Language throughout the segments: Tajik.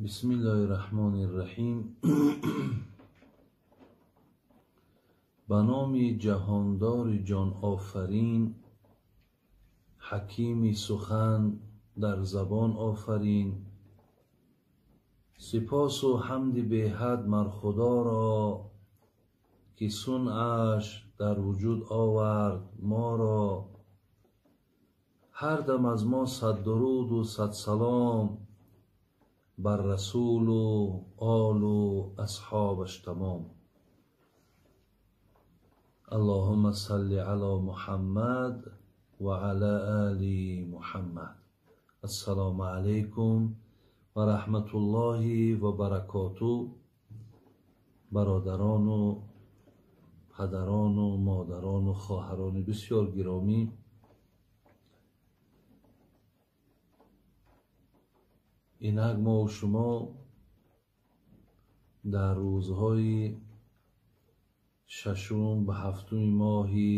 Бисмиллоҳи раҳмони раҳим. Ба номи ҷаҳондори ҷонофарин, ҳакими сухан дар забон офарин, сипосу ҳамди беҳад мар Худоро, ки сунъаш дар вуҷуд овард моро. Ҳар дам аз мо сад дуруду сад салом бар расулу олу асҳобаш тамом. Аллоҳумма салли ало Муҳаммад ва ала али Муҳаммад. Ассалому алайкум ва раҳматуллоҳи ва баракоту. Бародарону падарону модарону хоҳарони бисёр гиромӣ, инак мо шумо дар рӯзҳои шашум ба ҳафтуми моҳи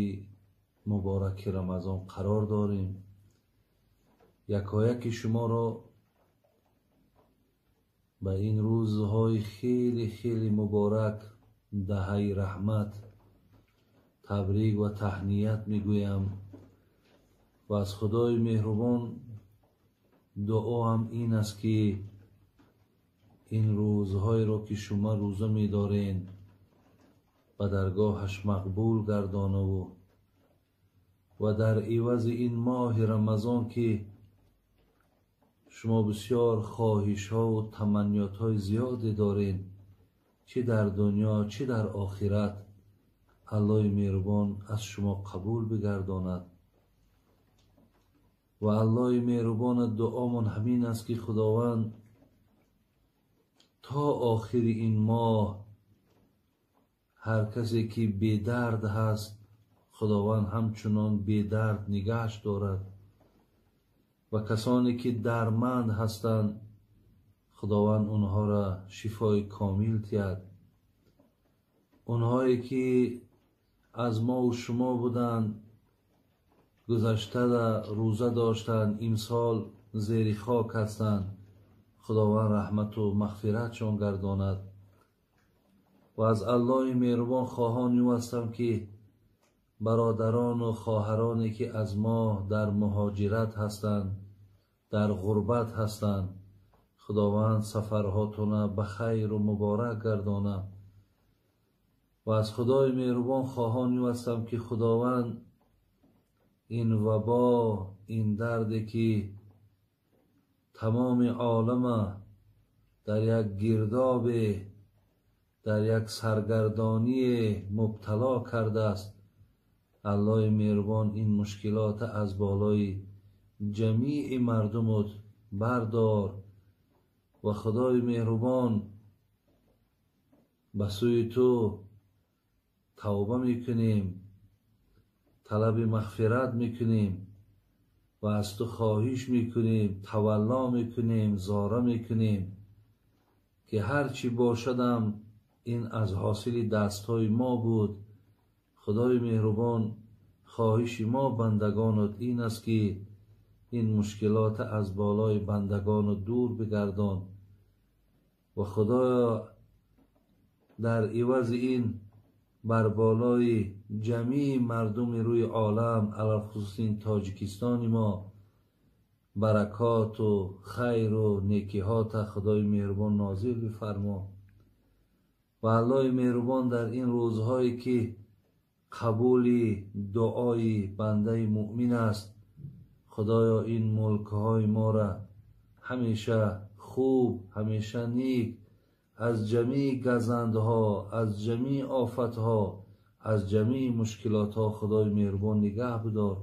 мубораки Рамазон қарор дорем. Якояки шуморо ба ин рӯзҳои хеле хеле муборак, даҳаи раҳмат, табрик ва таҳният мегӯям ва аз Худои меҳрубон дуоам ин аст, ки ин рӯзҳоеро, ки шумо рӯза медоред, ба даргоҳаш мақбул гардонаву ва дар ивази ин моҳи Рамазон, ки шумо бисёр хоҳишҳову таманниётҳои зиёде доред, чӣ дар дунё, чӣ дар охират, Аллоҳи меҳрубон аз шумо қабул бигардонад. Ва Аллоҳи меҳрубона дуомон ҳамин аст, ки Худованд то охири ин моҳ ҳар касе ки бедард ҳаст, Худованд ҳамчунон бедард нигаҳш дорад ва касоне ки дарманд ҳастанд, Худованд онҳоро шифои комил диҳад. Онҳое ки аз мову шумо буданд, гузашта рӯза доштанд, имсол зери хок ҳастанд, Худованд раҳмату мағфиратшон гардонад. Ва аз Аллоҳи меҳрубон хоҳони ӯ ҳастам, ки бародарону хоҳароне, ки аз мо дар муҳоҷират ҳастанд, дар ғурбат ҳастанд, Худованд сафарҳотона ба хайру муборак гардонад. Ва аз Худои меҳрубон хоҳони ӯ ҳастам, ки Худованд ин вабо, ин дарде, ки тамоми олама дар як гирдобе, дар як саргардоние мубтало кардааст, Аллоҳи меҳрубон ин мушкилот аз болои ҷамии мардумот бардор ва Худои меҳрубон ба сӯи ту тавба мекунем, талаби мағфират мекунем ва аз ту хоҳиш мекунем, тавалло мекунем, зора мекунем, ки ҳар чӣ бошадам ин аз ҳосили дастҳои мо буд. Худои меҳрубон, хоҳиши мо бандагонот ин аст, ки ин мушкилот аз болои бандагонот дур бигардон ва Худоё дар ивази ин бар болои ҷамии мардуми рӯи олам, алалхусус ин Тоҷикистони мо, баракоту хайру некиҳота Худои меҳрубон нозил бифармо. Ва Аллоҳи меҳрубон дар ин рӯзҳое, ки қабули дуои бандаи муъмин аст, Худоё ин мулкҳои моро ҳамеша хуб, ҳамеша ник, аз ҷамии газандҳо, аз ҷамии офатҳо, аз ҷамии мушкилотҳо Худои меҳрубон нигаҳ бидор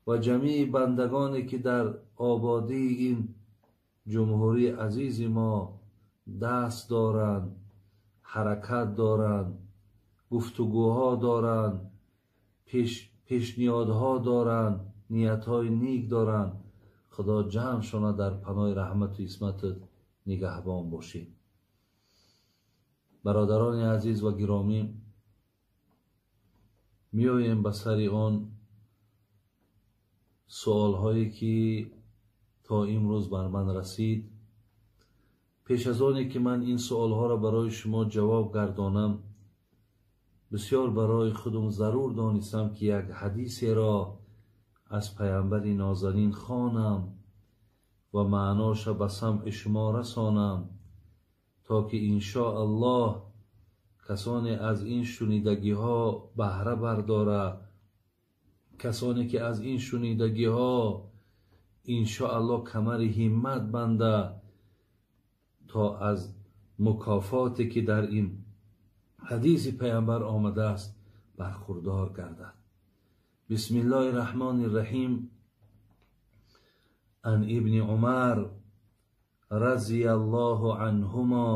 ва ҷамии бандагоне, ки дар ободии ин ҷумҳурии азизи мо даст доранд, ҳаракат доранд, гуфтугӯҳо доранд, пешниҳодҳо доранд, ниятҳои ник доранд, Худо ҷамъшона дар паноҳи раҳмату исматат нигаҳбон бошед. Бародарони азиз ва гиромӣ, меоем ба сари он суолҳое, ки то имрӯз бар ман расид. Пеш аз оне ки ман ин суолҳоро барои шумо ҷавоб гардонам, бисёр барои худам зарур донистам ки як ҳадисеро аз паямбари нозанин хонам ва маъноша ба самъи шумо расонам, то ки иншоаллоҳ касоне аз ин шунидагиҳо баҳра бардора, касоне ки аз ин шунидагиҳо иншоаллоҳ камари ҳиммат банда, то аз мукофоте ки дар ин ҳадиси паямбар омадааст бархурдор гардад. Бисмиллоҳи раҳмони раҳим. Ан ибни Умар разияллоҳу анҳумо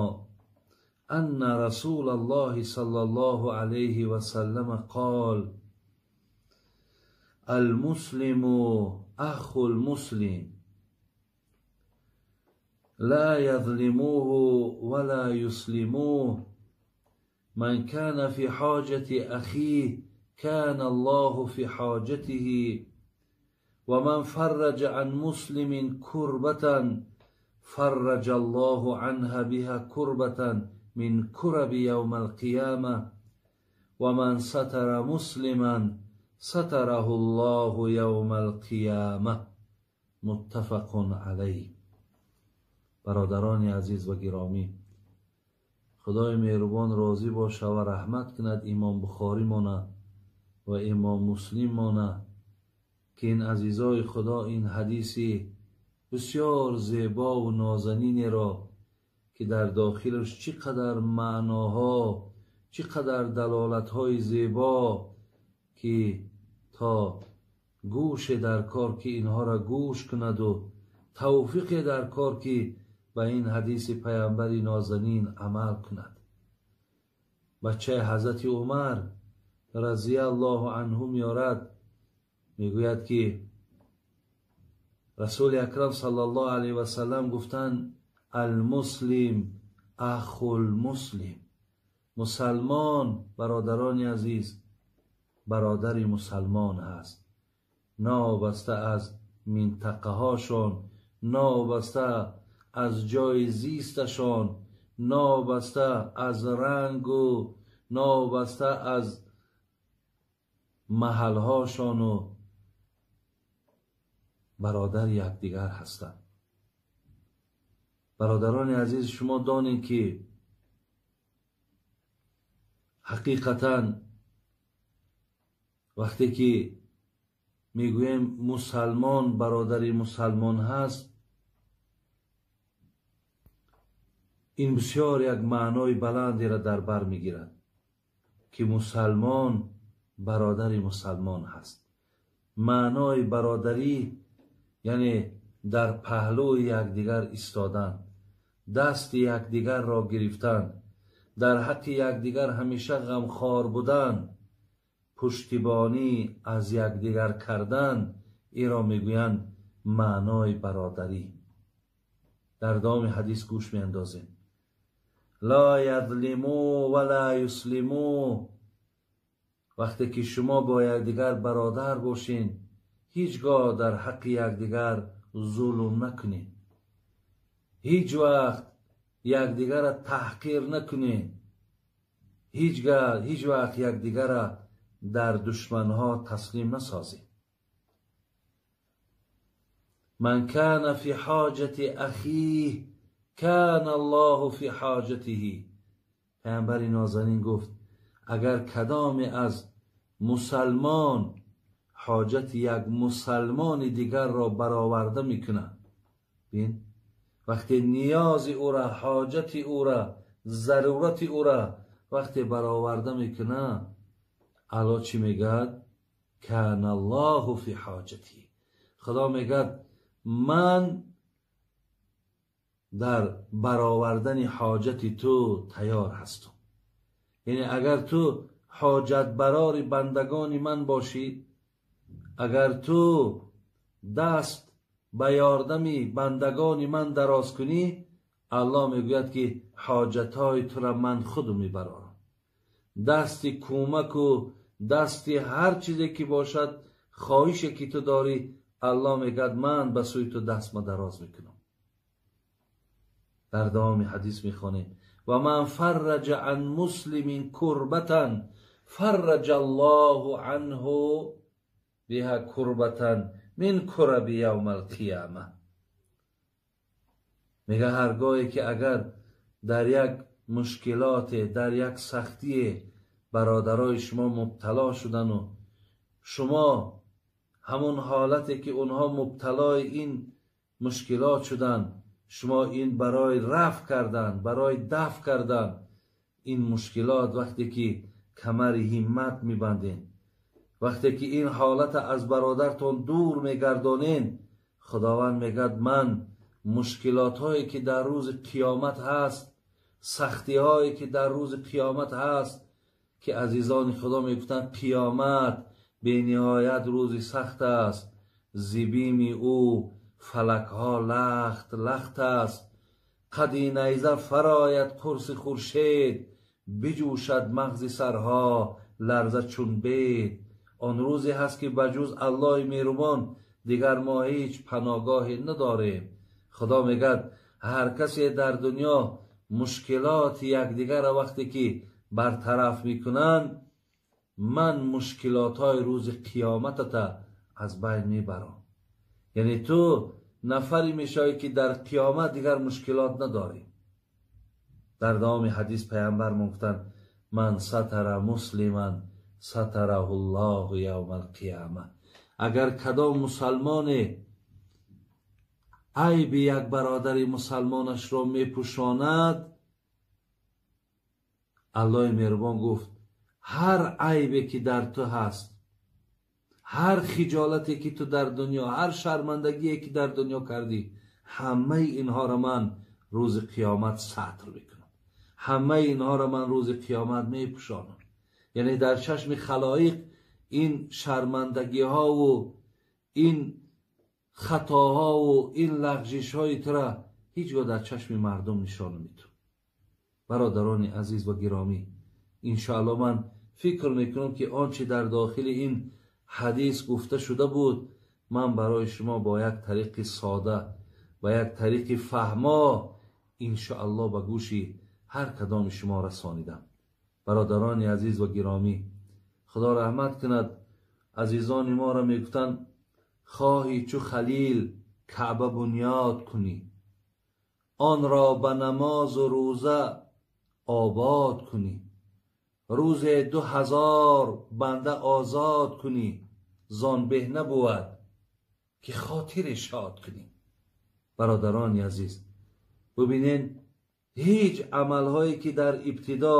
анна расулаллоҳи саллаллоҳу алайҳи васаллама қол: алмуслиму ахул муслим ла язлимуҳу вала юслимуҳ, ман кана фи ҳоҷати ахиҳ кана Аллоҳу фи ҳоҷатиҳи, ва ман фарраҷа ан муслимин курбатан фарраҷа Аллоҳу анҳа биҳа курбатан мин кураби явма алқияма, ва ман сатара муслиман сатараҳу Аллоҳу явма алқияма. Муттафақун алайҳ. Бародарони азиз ва гиромӣ, Худои меҳрубон розӣ боша ва раҳмат кунад имом Бухорӣ мона ва имом Муслим мона, ки ин азизои Худо ин ҳадиси бисёр зебову нозанинеро ки дар дохилаш чӣ қадар маъноҳо, чӣ қадар далолатҳои зебо, ки то гӯше дар кор ки инҳоро гӯш кунаду тавфиқе дар кор ки ба ин ҳадиси паямбари нозанин амал кунад. Бачаи ҳазрати Умар разияллоҳу анҳу меорад, мегӯяд ки расули акрам саллаллоҳу алайҳи васаллам гуфтанд: алмуслим ахул муслим. Мусалмон, бародарони азиз, бародари мусалмон ҳаст, новобаста аз минтақаҳошон, новобаста аз ҷои зисташон, новобаста аз рангу новобаста аз маҳалҳошону бародари якдигар ҳастанд. Бародарони азиз, шумо донед ки ҳақиқатан вақте ки мегӯем мусалмон бародари мусалмон ҳаст, ин бисёр як маънои баландеро дар бар мегирад, ки мусалмон бародари мусалмон ҳаст. Маънои бародарӣ яъне дар паҳлӯи якдигар истодан, дасти якдигарро гирифтан, дар ҳаққи якдигар ҳамеша ғамхор будан, пуштибонӣ аз якдигар кардан, иро мегӯянд маънои бародарӣ. Дар давоми ҳадис гӯш меандозем: ла язлиму вала юслиму. Вақте ки шумо бо якдигар бародар бошед, ҳеҷ гоҳ дар ҳаққи якдигар зулм накунед, ҳеҷ вақт якдигарро таҳқир накунед, ҳеҷ вақт якдигарро дар душманҳо таслим насозед. Ман кана фи ҳоҷати ахиҳ кана Аллоҳу фи ҳоҷатиҳи. Паямбари нозанин гуфт: агар кадоме аз мусалмон ҳоҷати як мусалмони дигарро бароварда мекунад, бин, вақте ниёзи ӯра, ҳоҷати ӯра, зарурати ӯра вақте бароварда мекунад, Аллоҳ чӣ мегӯяд? Кана Аллоҳу фи ҳоҷатиҳи. Худо мегӯяд: ман дар баровардани ҳоҷати ту тайёр ҳастам. Яъне агар ту ҳоҷатбарори бандагони ман бошӣ, агар ту даст ба ёрдами бандагони ман дароз кунӣ, Аллоҳ мегӯяд ки ҳоҷатҳои тура ман худ мебарорам. Дасти кӯмаку дасти ҳар чизе ки бошад, хоҳише ки ту дорӣ, Аллоҳ мегӯяд ман ба сӯи ту дастма дароз мекунам. Дар давоми ҳадис мехонем: ва ман фарраҷа ан муслимин курбатан фарраҷа аллоҳу анҳу биҳа курбатан мин кураби явма алқияма. Мега ҳаргоҳе ки агар дар як мушкилоте, дар як сахтие бародарои шумо мубтало шудану шумо ҳамон ҳолате ки онҳо мубталои ин мушкилот шуданд, шумо ин барои рафъ кардан, барои дафъ кардан ин мушкилот вақте ки камари ҳиммат мебанден, вақте ки ин ҳолата аз бародартон дур мегардонен, Худованд мегӯяд ман мушкилотҳое ки дар рӯзи қиёмат ҳаст, сахтиҳое ки дар рӯзи қиёмат ҳаст, ки азизони Худо мегуфтанд қиёмат бениҳоят рӯзи сахт аст, зибими ӯ фалакҳо лахт лахт аст, қади найза фарояд қурси хуршед, биҷӯшад мағзи сарҳо ларза чун бед. Он рӯзе ҳаст ки ба ҷуз Аллоҳи меҳрубон дигар мо ҳеҷ паноҳгоҳе надорем. Худо мегӯяд ҳар касе дар дунё мушкилоти якдигарро вақте ки бартараф мекунанд, ман мушкилотҳои рӯзи қиёматата аз байн мебарам. Яъне ту нафаре мешавӣ ки дар қиёмат дигар мушкилот надорӣ. Дар давоми ҳадис пайғамбар гуфтанд: ман сатара муслиман сатараҳу ллоҳу явма алқияма. Агар кадом мусалмоне айби як бародари мусалмонашро мепӯшонад, Аллоҳи меҳрубон гуфт ҳар айбе ки дар ту ҳаст, ҳар хиҷолате ки ту дар дунё, ҳар шармандагие ки дар дунё кардӣ, ҳамаи инҳоро ман рӯзи қиёмат сатр мекунам, ҳамаи инҳоро ман рӯзи қиёмат мепӯшонам. Яъне дар чашми халоиқ ин шармандагиҳову ин хатоҳову ин лағжишҳои тура ҳеҷ гоҳ дар чашми мардум нишон наметун. Бародарони азиз ва гиромӣ, иншоалло ман фикр мекунам ки он чи дар дохили ин ҳадис гуфта шуда буд, ман барои шумо бо як тариқи сода, ба як тариқи фаҳмо иншоалло ба гӯши ҳар кадоми шумо расонидам. Бародарони азиз ва гиромӣ, Худо раҳмат кунад азизони моро мегуфтанд: хоҳӣ чу Халил Каъба бунёд кунӣ, онро ба намозу рӯза обод кунӣ, рӯзе 2000 банда озод кунӣ, зон беҳ набувад ки хотире шод кунӣ. Бародарони азиз, бубинед ҳеҷ амалҳое ки дар ибтидо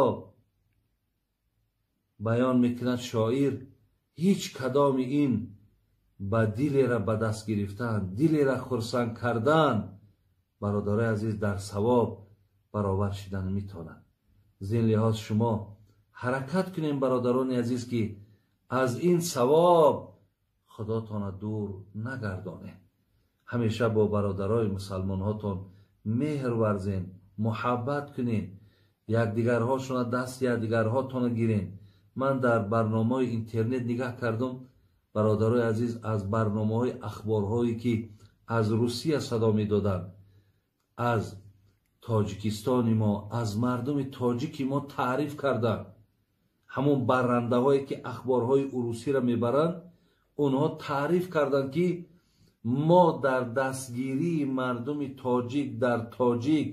баён мекунад шоир, ҳеҷ кадоми ин ба дилера ба даст гирифтан, дилера хурсанд кардан, бародарои азиз, дар савоб баробар шидан метавонад. Аз ин лиҳоз шумо ҳаракат кунем бародарони азиз, ки аз ин савоб худотона дур нагардонед. Ҳамеша бо бародарои мусалмонҳотон меҳр варзен, муҳаббат кунед, якдигарҳошона даст якдигарҳотона гирен. Ман дар барномаҳои интернет нигаҳ кардам, бародарои азиз, аз барномаҳои ахборҳое ки аз Русия садо медоданд, аз Тоҷикистони мо, аз мардуми тоҷики мо таъриф карданд. Ҳамон баррандаҳое ки ахборҳои урусиро мебаранд, онҳо таъриф карданд, ки мо дар дастгирии мардуми тоҷик дар тоҷик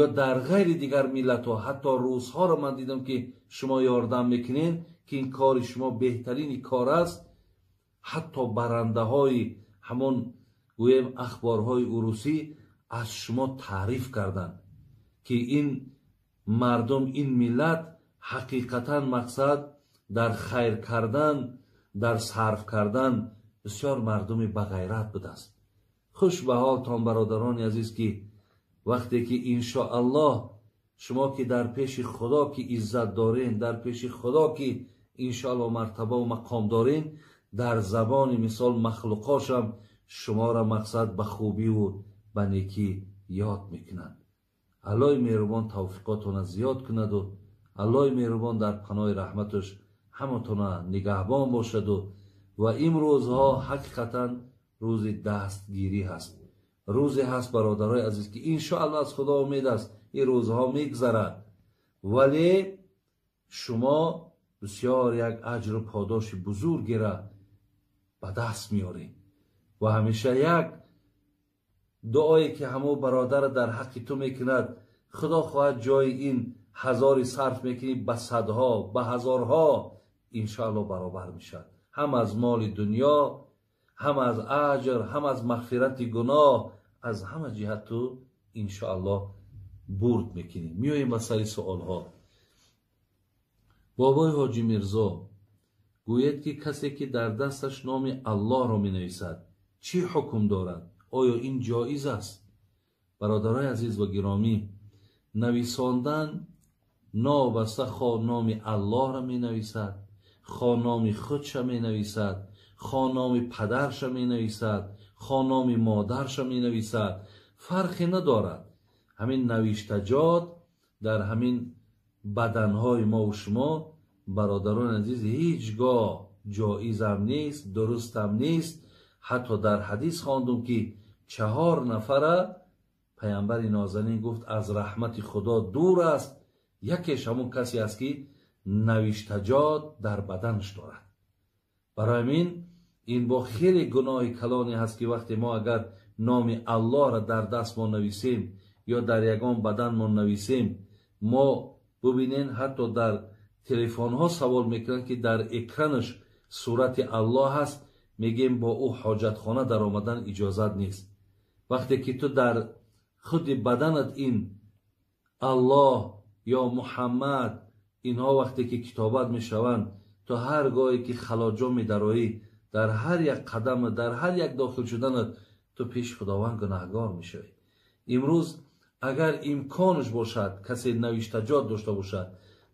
ё дар ғайри дигар миллатҳо, ҳатто русҳоро ман дидам ки шумо ёрдам мекунед, ки ин кори шумо беҳтарини кор аст. Ҳатто барандаҳои ҳамон гӯем ахборҳои урусӣ аз шумо таъриф карданд, ки ин мардум, ин миллат ҳақиқатан мақсад дар хайр кардан, дар сарф кардан бисёр мардуми бағайрат будааст. Хуш ба ҳолтон бародарони азиз, ки вақте ки иншоаллоҳ шумо ки дар пеши Худо ки иззат дорен, дар пеши Худо ки иншоаллоҳ мартаба ва мақом дорен, дар забони мисол махлуқошам шуморо мақсад ба хубиву ба некӣ ёд мекунанд. Аллоҳи меҳрубон тавфиқотона зиёд кунаду Аллоҳи меҳрубон дар паноҳи раҳматаш ҳаматона нигаҳбон бошаду ва имрӯзҳо ҳақиқатан рӯзи дастгирӣ ҳаст. Рӯзе ҳаст, бародарои азиз, ки иншоаллоҳ аз Худо умед аст, ин рӯзҳо мегзарад, вале шумо бисёр як аҷру подоши бузургеро ба даст меоред. Ва ҳамеша як дуое ки ҳамо бародар дар ҳаққи ту мекунад, Худо хоҳад ҷои ин ҳазори сарф мекунӣ ба садҳо, ба ҳазорҳо иншоаллоҳ баробар мешавад. Ҳам аз моли дунё, ҳам аз аҷр, ҳам аз мағфирати гуноҳ, аз ҳама ҷиҳат ту иншоаллоҳ бурд мекунӣ. Меоем ба сари суолҳо. Бобои Ҳоҷи Мирзо, гӯяд ки касе ки дар дасташ номи Аллоҳро менависад, чӣ ҳукм дорад? Оё ин ҷоиз аст? Бародарои азиз ва гиромӣ, нависондан новобаста хо номи Аллоҳро менависад, хо номи худша менависад, хо номи падарша менависад, хо номи модарша менависад, фарқе надорад. Ҳамин навиштаҷот дар ҳамин баданҳои мо ва шумо, бародарони азиз, ҳеҷ гоҳ ҷоизам нест, дурустам нест. Ҳатто дар ҳадис хондум ки 4 нафара паямбари нозанин гуфт аз раҳмати Худо дур аст, якеш ҳамон касе аст ки навиштаҷот дар баданаш дорад. Барои ҳамин ин бо хеле гуноҳи калоне ҳаст ки вақте мо агар номи Аллоҳро дар даст мо нависем ё дар ягон бадан мо нависем, мо бубинен ҳатто дар телефонҳо савол мекунанд ки дар экранаш сурати Аллоҳ ҳаст, мегем бо ӯ ҳоҷатхона дар омадан иҷозат нест. Вақте ки ту дар худи баданат ин Аллоҳ ё Муҳаммад, инҳо вақте ки китобат мешаванд, ту ҳар гоҳе ки халоҷо медароӣ, дар ҳар як қадам, дар ҳар як дохил шуданат ту пеши Худованд гунаҳгор мешавӣ. Имрӯз агар имконаш бошад, касе навиштаҷот дошта бошад,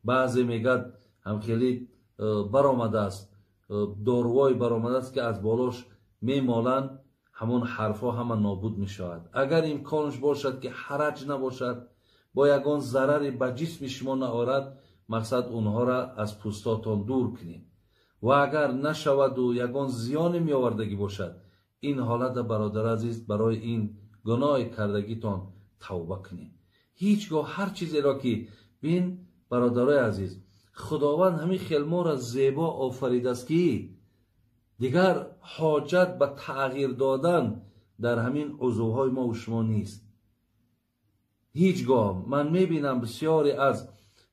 баъзе мегӯяд ҳам хеле баромадааст, дорувое баромадааст ки аз болош мемоланд, ҳамон ҳарфҳо ҳама нобуд мешавад. Агар имконаш бошад ки ҳараҷ набошад, бо ягон зараре ба ҷисми шумо наорад, мақсад онҳоро аз пӯстотон дур кунед. Ва агар нашаваду ягон зиёне меовардагӣ бошад, ин ҳолата бародар азиз барои ин гуноҳи кардагитон тавба кунед. Ҳеҷ гоҳ ҳар чизеро ки бин, бародарои азиз, Худованд ҳамин хел моро зебо офаридааст ки дигар ҳоҷат ба тағйир додан дар ҳамин узвҳои мо ва шумо нест. Ҳеҷ гоҳ ман мебинам бисёре аз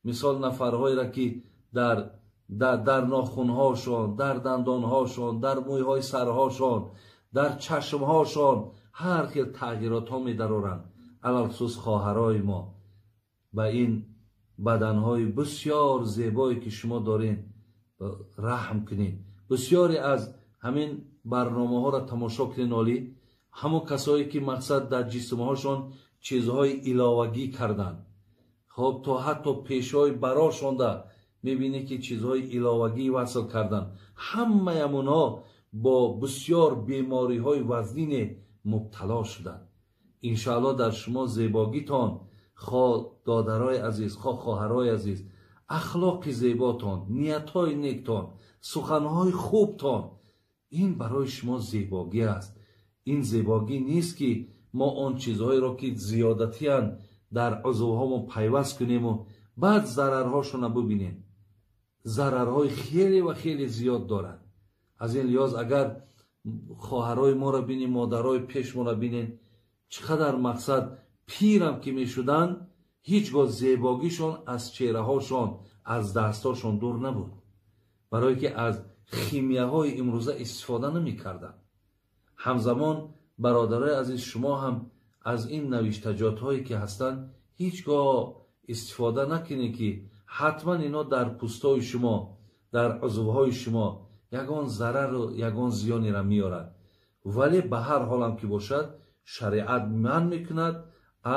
мисол нафарҳоеро ки дар нохунҳошон, дар дандонҳошон, дар мӯйҳои сарҳошон, дар чашмҳошон ҳар хел тағйиротҳо медароранд. Алалхусус хоҳарои мо ба ин баданҳои бисёр зебое ки шумо доред раҳм кунед. Бисёре аз ҳамин барномаҳоро тамошо кунед, оли ҳамон касое ки мақсад дар ҷисмҳошон чизҳои иловагӣ карданд, хоб то ҳатто пешҳои барошонда мебинед ки чизҳои иловагӣ васл карданд, ҳамаям онҳо бо бисёр бемориҳои вазнине мубтало шуданд. Иншоаллоҳ дар шумо зебогитон, хо додарои азиз, хо хоҳарои азиз, ахлоқи зеботон, ниятҳои нектон, суханҳои хубтон, ин барои шумо зебогӣ аст. Ин зебогӣ нест ки мо он чизҳоеро ки зиёдатиянд дар узвҳомон пайваст кунему баъд зарарҳошонро бубинем. Зарарҳои хеле ва хеле зиёд дорад. Аз ин лиҳоз агар хоҳарои моро бинем, модарои пешмонро бинем, чӣ қадар мақсад пирам ки мешуданд, ҳеҷ гоҳ зебогишон аз чеҳраҳошон, аз дастҳошон дур набуд, барое ки аз химияҳои имрӯза истифода намекарданд. Ҳамзамон бародарои азиз, шумо ҳам аз ин навиштаҷотҳое ки ҳастанд ҳеҷ гоҳ истифода накунед ки ҳатман ино дар пӯстҳои шумо, дар узвҳои шумо ягон зарару ягон зиёнеро меорад. Вале ба ҳар ҳолам ки бошад, шариат манъ мекунад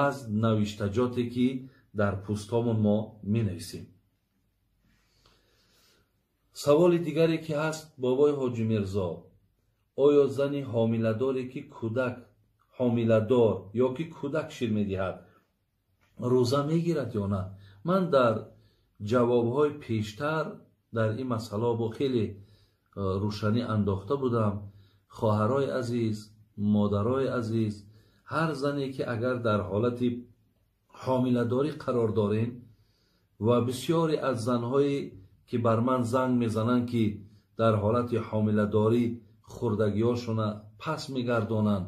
аз навиштаҷоте ки дар пӯстҳомон мо менависем. Саволи дигаре ки ҳаст, бобои Ҳоҷи Мирзо, оё зани ҳомиладоре ки кӯдак ҳомиладор ё ки кӯдак шир медиҳад рӯза мегирад ё на? Ман дар ҷавобҳои пештар дар ин масъала бо хеле рӯшанӣ андохта будам. Хоҳарои азиз, модарои азиз, Ҳар зане ки агар дар ҳолати ҳомиладорӣ қарор дорем ва бисёре аз занҳое ки бар ман занг мезананд, ки дар ҳолати ҳомиладорӣ хурдагиҳошона пас мегардонанд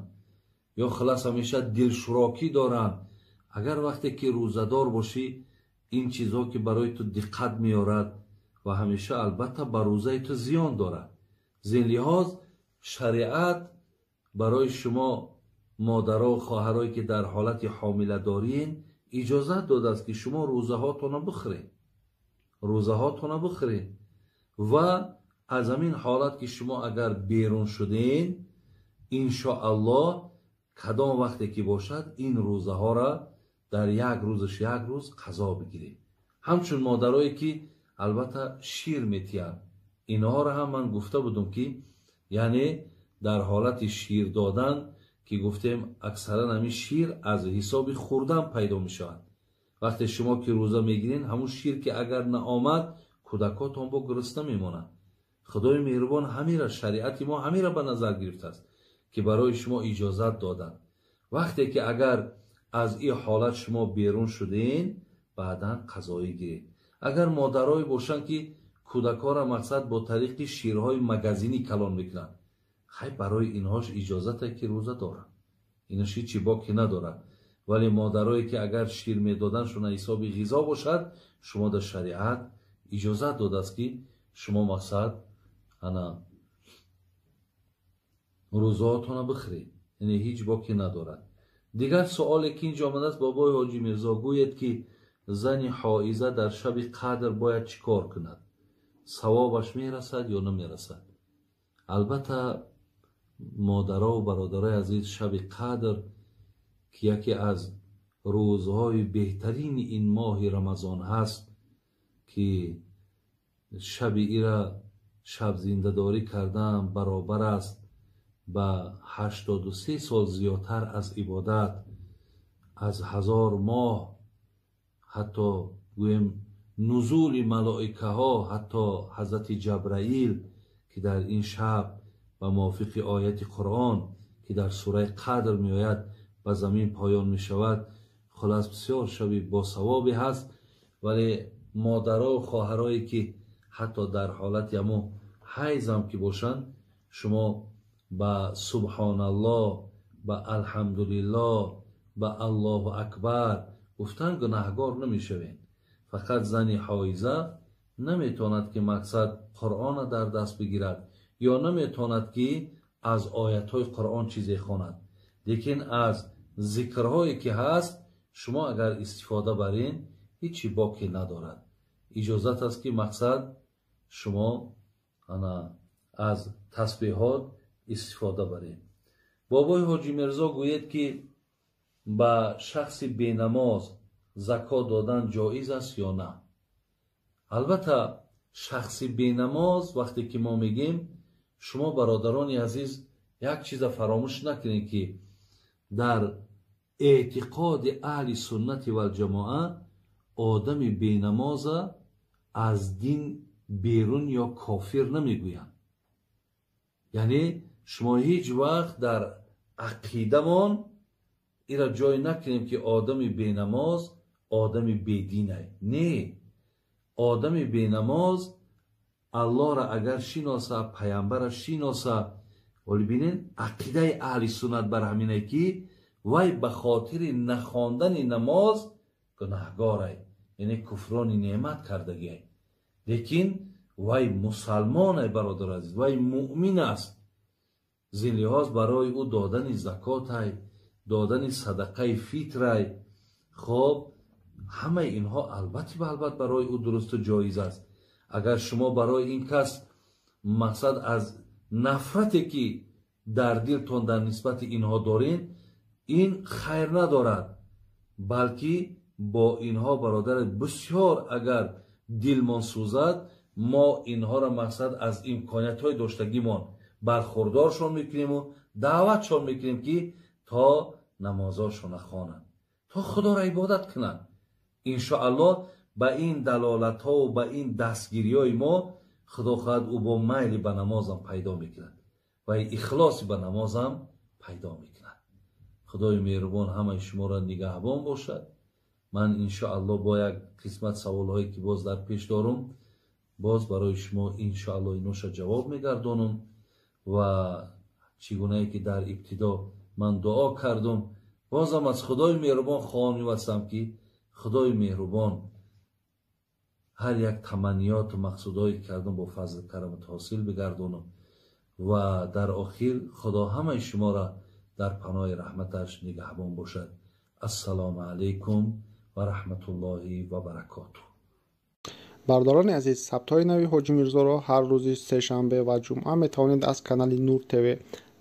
ё хулас ҳамеша дилшурокӣ доранд, агар вақте ки рӯзадор бошӣ, ин чизҳо ки барои ту диққат меорад ва ҳамеша албатта ба рӯзаи ту зиён дорад. Зин лиҳоз шариат барои шумо модаро, хоҳарое ки дар ҳолати ҳомиладориен, иҷозат додааст, ки шумо рӯзаҳотонро бихӯред, рӯзаҳотонро бихӯред ва аз ҳамин ҳолат ки шумо агар берун шуден, иншоаллоҳ кадом вақте ки бошад, ин рӯзаҳоро дар як рӯзаш як рӯз қазо бигиред. Ҳамчун модарое ки албатта шир метиҳанд, инҳоро ҳам ман гуфта будум, ки яъне дар ҳолати шир додан, ки гуфтем аксаран ҳамин шир аз ҳисоби хӯрдан пайдо мешавад. Вақте шумо ки рӯза мегиред, ҳамун шир ки агар наомад, кӯдакотон бо гурусна мемонанд. Худои меҳрубон ҳамира, шариати мо ҳамира ба назар гирифтааст, ки барои шумо иҷозат доданд. Вақте ки агар аз ин ҳолат шумо берун шуден, баъдан қазоӣ гиред. Агар модарое бошанд, ки кӯдакҳоро мақсад бо тариқи ширҳои магазинӣ калон мекунанд, хай, барои инҳош иҷозате ки рӯза доранд, инаш ҳичи боке надорад. Вале модарое ки агар шир медоданшона ҳисоби ғизо бошад, шумо дар шариат иҷозат додааст, ки шумо мақсад ана рӯзаҳотонро бихӯред, яъне ҳеҷ боке надорад. Дигар суоле ки инҷо омадааст: бобои Ҳоҷи Мирзо, гӯед, ки зани ҳоиза дар шаби қадр бояд чӣ кор кунад? Савобаш мерасад ё намерасад? Албатта, модарову бародарои азиз, шаби қадр, ки яке аз рӯзҳои беҳтарини ин моҳи Рамазон ҳаст, ки шаби ира шабзиндадорӣ кардан баробар аст ба 83 сол зиёдтар аз ибодат, аз 1000 моҳ, ҳатто гӯем нузули малоикаҳо, ҳатто ҳазрати Ҷабраил, ки дар ин шаб ба мувофиқи ояти Қуръон, ки дар сураи Қадр меояд, ба замин поён мешавад. Хулас, бисёр шаби босавобе ҳаст. Вале модарову хоҳарое ки ҳатто дар ҳолати ҳамо ҳайзам ки бошанд, шумо ба субҳоналлоҳ, ба алҳамдулиллоҳ, ба Аллоҳу акбар гуфтан гунаҳгор намешавед. Фақат зани ҳоиза наметавонад, ки мақсад Қуръонро дар даст бигирад ё наметавонад, ки аз оятҳои Қуръон чизе хонад, лекин аз зикрҳое ки ҳаст, шумо агар истифода барен, ҳичи боке надорад. Иҷозат аст, ки мақсад шумо ана аз тасбеҳот истифода баред. Бобои Ҳоҷи Мирзо, гӯед, ки ба шахси бенамоз закот додан ҷоиз аст ё на? Албатта, шахси бенамоз вақте ки мо мегем, шумо бародарони азиз як чиза фаромӯш накунед, ки дар эътиқоди аҳли суннати валҷамоа одами бенамоза аз дин берун ё кофир намегӯянд. Яъне шумо ҳеҷ вақт дар ақидамон ира ҷой накунем, ки одами бенамоз одами бединай. Не, одами бенамоз Аллоҳро агар шиноса, паямбара шиноса, вале бинен, ақидаи аҳли суннат бар ҳамине, ки вай ба хотири нахондани намоз гунаҳгорай, яъне куфрони неъмат кардагиай, лекин вай мусалмонай, бародар азиз, вай муъмин аст. Зин лиҳоз барои ӯ додани закотай, додани садақаи фитрай, хоб, ҳамаи инҳо албатта ба албат барои ӯ дурусту ҷоиз аст. Агар шумо барои ин кас мақсад аз нафрате ки дар дилтон дар нисбати инҳо доред, ин хайр надорад, балки бо инҳо, бародари, бисёр агар дилмон сӯзад, мо инҳоро мақсад аз имкониятҳои доштагимон бархурдоршон мекунему даъватшон мекунем, ки то намозошона хонанд, то Худоро ибодат кунанд. Иншоаллоҳ, ба ин далолатҳову ба ин дастгириҳои мо, Худо хоҳад, ӯ бо майли ба намозам пайдо мекунад ва ихлоси ба намозам пайдо мекунад. Худои меҳрубон ҳамаи шуморо нигаҳбон бошад. Ман иншоалло бо як қисмат саволҳое, ки боз дар пеш дорум, боз барои шумо иншоалло иноша ҷавоб мегардонам. Ва чӣ гунае ки дар ибтидо ман дуо кардум, бозам аз Худои меҳрубон хоҳон мевастам, ки Худои меҳрубон ҳар як таманниёту мақсудҳое кардум, бо фазли карамат ҳосил бигардонам. Ва дар охир Худо ҳамаи шуморо дар паноҳи раҳматаш нигаҳбон бошад. Ассалому алайкум ва раҳматуллоҳи ва баракотуҳ. Бародарони азиз, сабтҳои нави Ҳоҷи Мирзоро ҳар рӯзи сешанбе ва ҷумъа метавонед аз канали Нур ТВ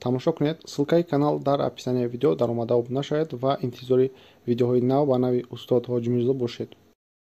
тамошо кунед. Ссылкаи канал дар описанияи видео. Даромада обуна шавед ва интизори видеоҳои нав ба нави устод Ҳоҷи Мирзо бошед.